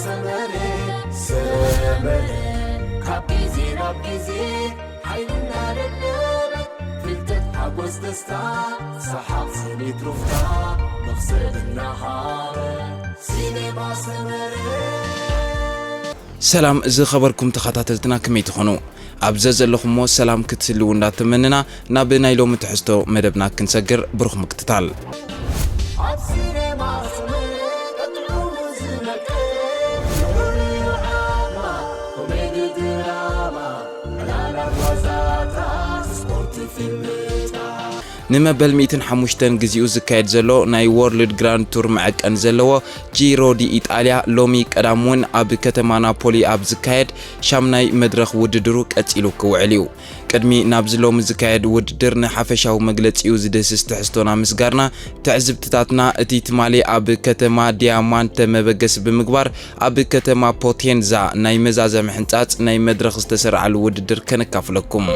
ሰመረ ሰመረ ካብ ግዜ ናብ ግዜ ሓይልና ደደበ ፍልጠት ሓጎስ ደስታ ሰሓቕ ስኒት ሩፍታ መኽሰብ እናሃረ ሲኔማ ሰመረ። ሰላም ዝኸበርኩም ተኸታተልትና፣ ከመይ ትኾኑ? ኣብ ዘዘለኹሞ ሰላም ክትህልው እንዳተመንና፣ ናብ ናይ ሎሚ ትሕዝቶ መደብና ክንሰግር፣ ብሩኽ ምክትታል። ኣብ ሲኔማ ሰመረ ጥዑሙ ዝነቅል ፍሉይ ዓማ ኮሜዲ ድራማ ዕላላት ዋዛታት ስፖርት ፊልምታት ንመበል ሚእትን ሓሙሽተን ግዜኡ ዝካየድ ዘሎ ናይ ወርልድ ግራንድ ቱር መዐቀኒ ዘለዎ ጂሮ ዲ ኢጣልያ ሎሚ ቀዳም እውን ኣብ ከተማ ናፖሊ ኣብ ዝካየድ ሻምናይ መድረኽ ውድድሩ ቀጺሉ ክውዕል እዩ። ቅድሚ ናብዚ ሎሚ ዝካየድ ውድድር ንሓፈሻዊ መግለጺኡ ዝድህስስ ትሕዝቶና ምስጋርና፣ ትዕዝብትታትና እቲ ትማሊ ኣብ ከተማ ዲያማንተ መበገሲ ብምግባር ኣብ ከተማ ፖቴንዛ ናይ መዛዘሚ ሕንጻጽ ናይ መድረኽ ዝተሰርዓሉ ውድድር ከነካፍለኩም።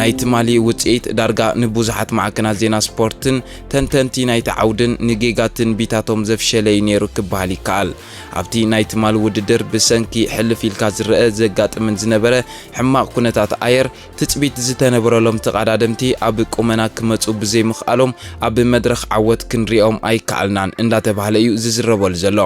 ናይ ትማሊ ውጽኢት ዳርጋ ንብዙሓት ማዕከናት ዜና ስፖርትን ተንተንቲ ናይቲ ዓውድን ንጌጋ ትንቢታቶም ዘፍሸለ እዩ ነይሩ ክበሃል ይከኣል። ኣብቲ ናይ ትማሊ ውድድር ብሰንኪ ሕልፍ ኢልካ ዝረአ ዘጋጥምን ዝነበረ ሕማቕ ኩነታት ኣየር ትጽቢት ዝተነበረሎም ተቐዳደምቲ ኣብ ቁመና ክመጹ ብዘይምኽኣሎም ኣብ መድረኽ ዓወት ክንሪኦም ኣይከኣልናን እንዳተባህለ እዩ ዝዝረበሉ ዘሎ።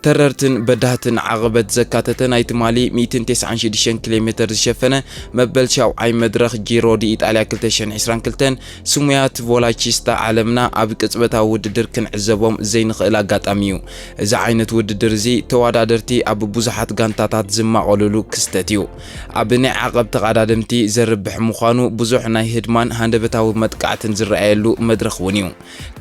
ተረርትን በዳህትን ዓቐበት ዘካተተ ናይ ትማሊ ሚእትን ተስዓን ሽዱሽተን ኪሎ ሜተር ዝሸፈነ መበል ሻውዓይ መድረኽ ጂሮ ዲ ኢጣልያ ክልተ ሽሕን ዕስራን ክልተን ስሙያት ቮላቺስታ ዓለምና ኣብ ቅጽበታዊ ውድድር ክንዕዘቦም ዘይንኽእል ኣጋጣሚ እዩ። እዚ ዓይነት ውድድር እዚ ተወዳደርቲ ኣብ ብዙሓት ጋንታታት ዝማቐሉሉ ክስተት እዩ። ኣብ ናይ ዓቐብ ተቐዳደምቲ ዘርብሕ ምዃኑ ብዙሕ ናይ ህድማን ሃንደበታዊ መጥቃዕትን ዝረኣየሉ መድረኽ እውን እዩ።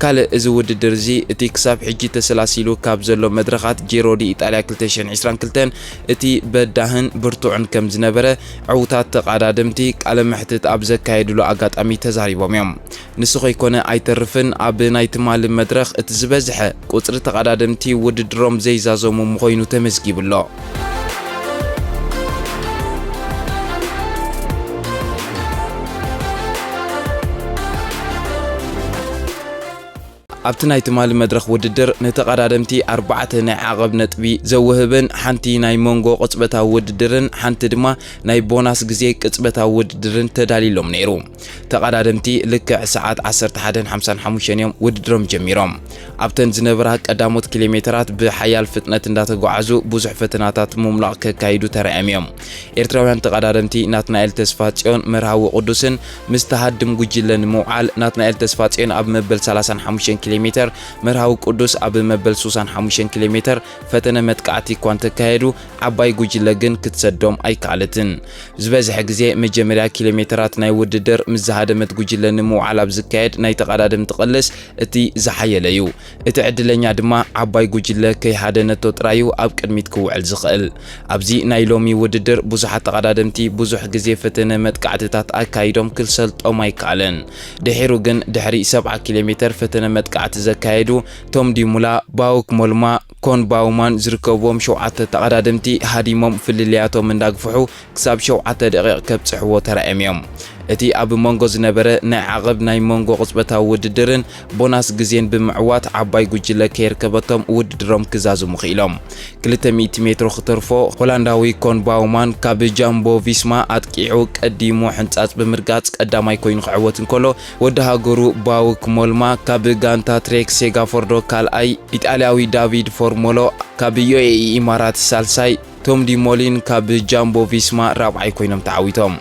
ካልእ እዚ ውድድር እዚ እቲ ክሳብ ሕጂ ተሰላሲሉ ካብ ዘሎ መድረኻት ጂሮ ዲ ኢጣልያ ክልተ ሽሕን ዕስራን ክልተን እቲ በዳህን ብርቱዕን ከም ዝነበረ ዕዉታት ተቐዳደምቲ ቃለ መሕትት ኣብ ዘካየድሉ ኣጋጣሚ ተዛሪቦም እዮም። ንሱ ከይኮነ ኣይተርፍን ኣብ ናይ ትማሊ መድረኽ እቲ ዝበዝሐ ቁጽሪ ተቐዳደምቲ ውድድሮም ዘይዛዘሙ ምኾይኑ ተመዝጊቡ ኣሎ። ኣብቲ ናይ ትማሊ መድረኽ ውድድር ንተቐዳደምቲ ኣርባዕተ ናይ ዓቐብ ነጥቢ ዘውህብን ሓንቲ ናይ መንጎ ቅጽበታዊ ውድድርን ሓንቲ ድማ ናይ ቦናስ ግዜ ቅጽበታዊ ውድድርን ተዳልዩሎም ነይሩ። ተቐዳደምቲ ልክዕ ሰዓት ዓሰርተ ሓደን ሓምሳን ሓሙሽተን እዮም ውድድሮም ጀሚሮም። ኣብተን ዝነበራ ቀዳሞት ኪሎ ሜተራት ብሓያል ፍጥነት እንዳተጓዓዙ ብዙሕ ፈተናታት ምምላቕ ከካይዱ ተራእዮም እዮም። ኤርትራውያን ተቐዳደምቲ ናትናኤል ተስፋጽዮን መርሃዊ ቅዱስን ምስ ተሃድም ጉጅለ ንምውዓል ናትናኤል ተስፋጽዮን ኣብ መበል ሰላሳን ሓሙሽተን ኪሎ ሜተር፣ መርሃዊ ቅዱስ ኣብ መበል ሱሳን ሓሙሽተን ኪሎ ሜተር ፈተነ መጥቃዕቲ እኳ እንተካየዱ ዓባይ ጉጅለ ግን ክትሰዶም ኣይከኣለትን። ዝበዝሐ ግዜ መጀመርያ ኪሎ ሜተራት ናይ ውድድር ምስ ዝሃደመት ጉጅለ ንምውዓል ኣብ ዝካየድ ናይ ተቐዳደምቲ ቅልስ እቲ ዝሓየለ እዩ። እቲ ዕድለኛ ድማ ዓባይ ጉጅለ ከይሃደነቶ ጥራይ እዩ ኣብ ቅድሚት ክውዕል ዝኽእል። ኣብዚ ናይ ሎሚ ውድድር ብዙሓት ተቐዳደምቲ ብዙሕ ግዜ ፈተነ መጥቃዕትታት ኣካይዶም ክሰልጦም ኣይከኣለን። ድሒሩ ግን ድሕሪ ሰብዓ ኪሎ ሜተር ፈተነ መጥቃዕቲ ዘካየዱ ቶም ዲሙላ፣ ባውክ ሞልማ፣ ኮን ባውማን ዝርከብዎም ሸውዓተ ተቐዳደምቲ ሃዲሞም ፍልልያቶም እንዳግፍሑ ክሳብ ሸውዓተ ደቂቕ ከብጽሕዎ ተራእዮም እዮም። እቲ ኣብ መንጎ ዝነበረ ናይ ዓቐብ ናይ መንጎ ቅጽበታዊ ውድድርን ቦናስ ግዜን ብምዕዋት ዓባይ ጉጅለ ከየርከበቶም ውድድሮም ክዛዝሙ ክኢሎም። ክልተ ሚእቲ ሜትሮ ክተርፎ ሆላንዳዊ ኮን ባውማን ካብ ጃምቦ ቪስማ ኣጥቂዑ ቀዲሙ ሕንጻጽ ብምርጋጽ ቀዳማይ ኮይኑ ክዕወት እንከሎ ወዲ ሃገሩ ባውክ ሞልማ ካብ ጋንታ ትሬክ ሴጋፎርዶ ካልኣይ፣ ኢጣልያዊ ዳቪድ ፎርሞሎ ካብ ዩኤኢ ኢማራት ሳልሳይ፣ ቶም ዲሞሊን ካብ ጃምቦ ቪስማ ራብዓይ ኮይኖም ተዓዊቶም።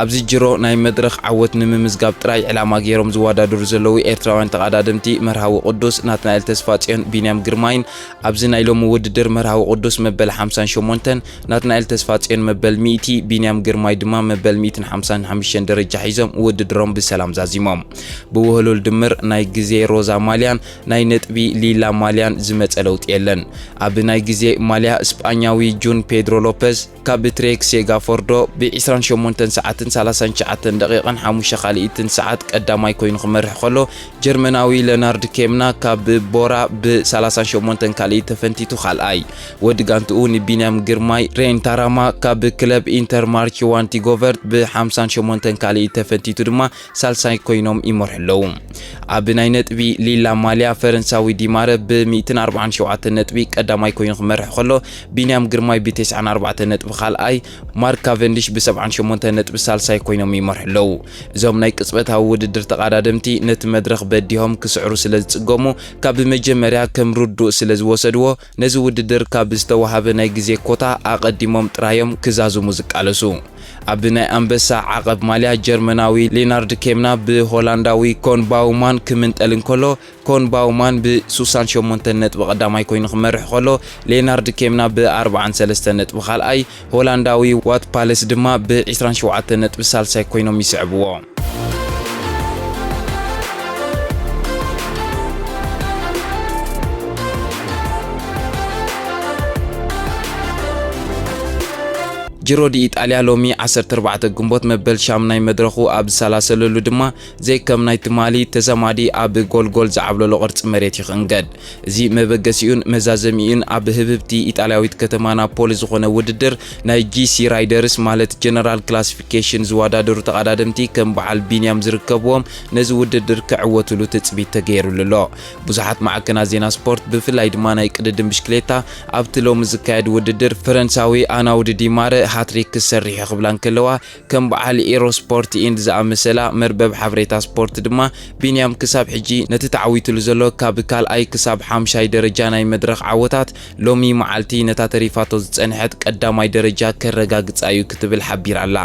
ኣብዚ ጅሮ ናይ መድረኽ ዓወት ንምምዝጋብ ጥራይ ዕላማ ገይሮም ዝወዳደሩ ዘለዉ ኤርትራውያን ተቐዳደምቲ መርሃዊ ቅዱስ ናትናኤል ተስፋጽዮን ቢንያም ግርማይን ኣብዚ ናይ ሎሚ ውድድር መርሃዊ ቅዱስ መበል ሓምሳን ሸሞንተን ናትናኤል ተስፋጽዮን መበል ሚእቲ ቢንያም ግርማይ ድማ መበል ሚእትን ሓምሳን ሓሙሽተን ደረጃ ሒዞም ውድድሮም ብሰላም ዛዚሞም። ብውህሉል ድምር ናይ ግዜ ሮዛ ማልያን ናይ ነጥቢ ሊላ ማልያን ዝመጸ ለውጢ የለን። ኣብ ናይ ግዜ ማልያ ስጳኛዊ ጁን ፔድሮ ሎፐዝ ካብ ትሬክ ሴጋፎርዶ ብ ዒስራን ሸሞንተን ሰዓት ሰዓትን ሰላሳን ትሽዓተን ደቂቕን ሓሙሽተ ካልኢትን ሰዓት ቀዳማይ ኮይኑ ክመርሕ ከሎ፣ ጀርመናዊ ለናርድ ኬምና ካብ ቦራ ብ ሰላሳን ሸሞንተን ካልኢት ተፈንቲቱ ካልኣይ። ወዲ ጋንትኡ ንቢንያም ግርማይ ሬን ታራማ ካብ ክለብ ኢንተር ማርች ዋንቲ ጎቨርት ብ ሓምሳን ሸሞንተን ካልኢት ተፈንቲቱ ድማ ሳልሳይ ኮይኖም ይመርሑ ኣለዉ። ኣብ ናይ ነጥቢ ሊላ ማልያ ፈረንሳዊ ዲማረ ብ ሚእትን ኣርባዓን ሸውዓተን ነጥቢ ቀዳማይ ኮይኑ ክመርሕ ከሎ፣ ቢንያም ግርማይ ብ ተስዓን ኣርባዕተን ነጥቢ ካልኣይ፣ ማርክ ካቨንዲሽ ብ ሰብዓን ሸሞንተን ነጥቢ ሳልሳይ ኮይኖም ይመርሑ ኣለዉ። እዞም ናይ ቅጽበታዊ ውድድር ተቐዳደምቲ ነቲ መድረኽ በዲሆም ክስዕሩ ስለ ዝጽገሙ፣ ካብ መጀመርያ ከም ርዱእ ስለ ዝወሰድዎ፣ ነዚ ውድድር ካብ ዝተዋሃበ ናይ ግዜ ኮታ ኣቐዲሞም ጥራዮም ክዛዝሙ ዝቃለሱ። ኣብ ናይ ኣንበሳ ዓቐብ ማልያ ጀርመናዊ ሌናርድ ኬምና ብሆላንዳዊ ኮን ባውማን ክምንጠል እንከሎ፣ ኮን ባውማን ብ ሱሳን ሸሞንተን ነጥቢ ቀዳማይ ኮይኑ ክመርሕ ከሎ፣ ሌናርድ ኬምና ብ ኣርባዓን ሰለስተን ነጥቢ ካልኣይ፣ ሆላንዳዊ ዋት ፓለስ ድማ ብ ዒስራን ሸውዓተን ነጥቢ ሳልሳይ ኮይኖም ይስዕብዎ። ጂሮ ዲ ኢጣልያ ሎሚ ዓሰርተ ኣርባዕተ ግንቦት መበል ሻምናይ መድረኹ ኣብ ዝሰላሰለሉ ድማ፣ ዘይከም ናይ ትማሊ ተዛማዲ ኣብ ጎልጎል ዝዓብለሎ ቅርጺ መሬት እዩ ክእንገድ። እዚ መበገሲኡን መዛዘሚኡን ኣብ ህብብቲ ኢጣልያዊት ከተማ ናፖሊ ዝኾነ ውድድር ናይ ጂ ሲ ራይደርስ ማለት ጀነራል ክላሲፊኬሽን ዝወዳደሩ ተቐዳደምቲ ከም በዓል ቢንያም ዝርከብዎም ነዚ ውድድር ክዕወትሉ ትጽቢት ተገይሩሉ ኣሎ። ብዙሓት ማዕከናት ዜና ስፖርት ብፍላይ ድማ ናይ ቅድድም ብሽክሌታ ኣብቲ ሎሚ ዝካየድ ውድድር ፈረንሳዊ ኣናውድ ዲማረ ሃትሪክ ክሰርሕ እዩ ክብላ እንከለዋ ከም በዓል ኤሮስፖርት ኢንድ ዝኣመሰላ መርበብ ሓበሬታ ስፖርት ድማ ቢንያም ክሳብ ሕጂ ነቲ ተዓዊትሉ ዘሎ ካብ ካልኣይ ክሳብ ሓምሻይ ደረጃ ናይ መድረኽ ዓወታት ሎሚ መዓልቲ ነታ ተሪፋቶ ዝጸንሐት ቀዳማይ ደረጃ ከረጋግጻ እዩ ክትብል ሓቢራ ኣላ።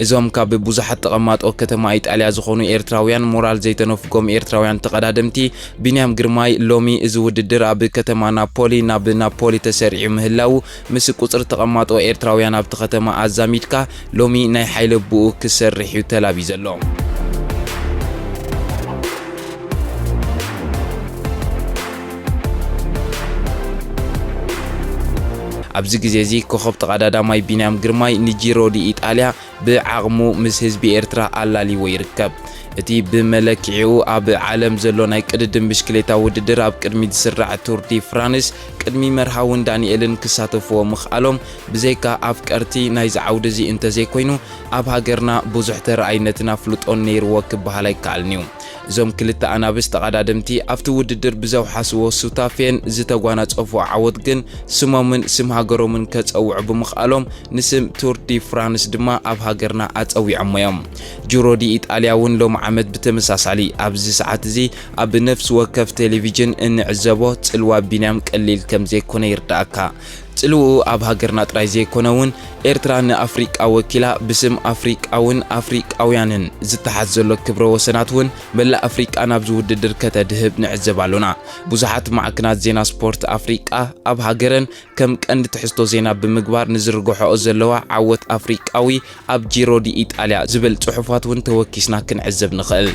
እዞም ካብ ብዙሓት ተቐማጦ ከተማ ኢጣልያ ዝኾኑ ኤርትራውያን ሞራል ዘይተነፍጎም ኤርትራውያን ተቐዳደምቲ ቢንያም ግርማይ ሎሚ እዚ ውድድር ኣብ ከተማ ናፖሊ ናብ ናፖሊ ተሰሪዑ ምህላዉ ምስ ቁጽሪ ተቐማጦ ኤርትራውያን ኣብቲ ከተማ ኣዛሚድካ ሎሚ ናይ ሓይሊ ኣቦኡ ክሰርሕ እዩ ተላብዩ ዘሎ። ኣብዚ ግዜ እዚ ኮኸብ ተቐዳዳማይ ቢንያም ግርማይ ንጂሮ ዲ ኢጣልያ ብዓቕሙ ምስ ህዝቢ ኤርትራ ኣላልይዎ ይርከብ። እቲ ብመለክዒኡ ኣብ ዓለም ዘሎ ናይ ቅድድም ብሽክሌታ ውድድር ኣብ ቅድሚ ዝስራዕ ቱር ዲ ፍራንስ ቅድሚ መርሃውን ዳንኤልን ክሳተፍዎ ምኽኣሎም ብዘይካ ኣፍቀርቲ ናይዚ ዓውዲ እዚ እንተዘይኮይኑ ኣብ ሃገርና ብዙሕ ተረኣይነትን ኣፍልጦን ነይርዎ ክበሃል ኣይከኣልን እዩ። እዞም ክልተ ኣናብስ ተቐዳደምቲ ኣብቲ ውድድር ብዘውሓስዎ ሱታፌን ዝተጓናጸፍዎ ዓወት ግን ስሞምን ስም ሃገሮምን ከጸውዑ ብምኽኣሎም ንስም ቱር ዲ ፍራንስ ድማ ኣብ ሃገርና ኣጸዊዖሞ እዮም። ጁሮ ዲ ኢጣልያ እውን ሎም ዓመት ብተመሳሳሊ ኣብዚ ሰዓት እዚ ኣብ ነፍሲ ወከፍ ቴሌቪዥን እንዕዘቦ ጽልዋ ቢንያም ቀሊል ከም ዘይኮነ ይርዳእካ። ጽልውኡ ኣብ ሃገርና ጥራይ ዘይኮነ እውን ኤርትራ ንኣፍሪቃ ወኪላ ብስም ኣፍሪቃውን ኣፍሪቃውያንን ዝተሓዝ ዘሎ ክብረ ወሰናት እውን መላእ ኣፍሪቃ ናብዚ ውድድር ከተድህብ ንዕዘብ ኣሎና። ብዙሓት ማዕክናት ዜና ስፖርት ኣፍሪቃ ኣብ ሃገረን ከም ቀንዲ ትሕዝቶ ዜና ብምግባር ንዝርግሖኦ ዘለዋ ዓወት ኣፍሪቃዊ ኣብ ጂሮ ዲ ኢጣልያ ዝብል ጽሑፋት እውን ተወኪስና ክንዕዘብ ንኽእል።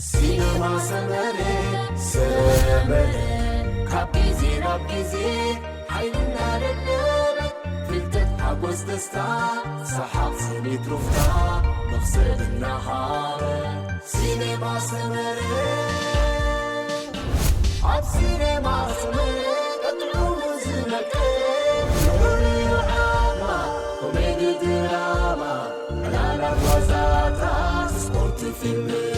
ሲነማ ሰመረ፣ ሰመረ፣ ካብ ግዜ ናብ ግዜ ሓይልና ለለበ፣ ፍልጠት ሓጎስ ደስታ፣ ሰሓቕ ስኒት ሩፍታ፣ መኽሰብ እናሃበ። ሲነማ ሰመረ፣ ኣብ ሲነማ ሰመረ፣ ቀጥዑ ዝመቀ፣ ርኡይ ዓማ፣ ኮሜዲ ድራማ፣ ዕላላት ዋዛታት፣ ስፖርት ፊልም፣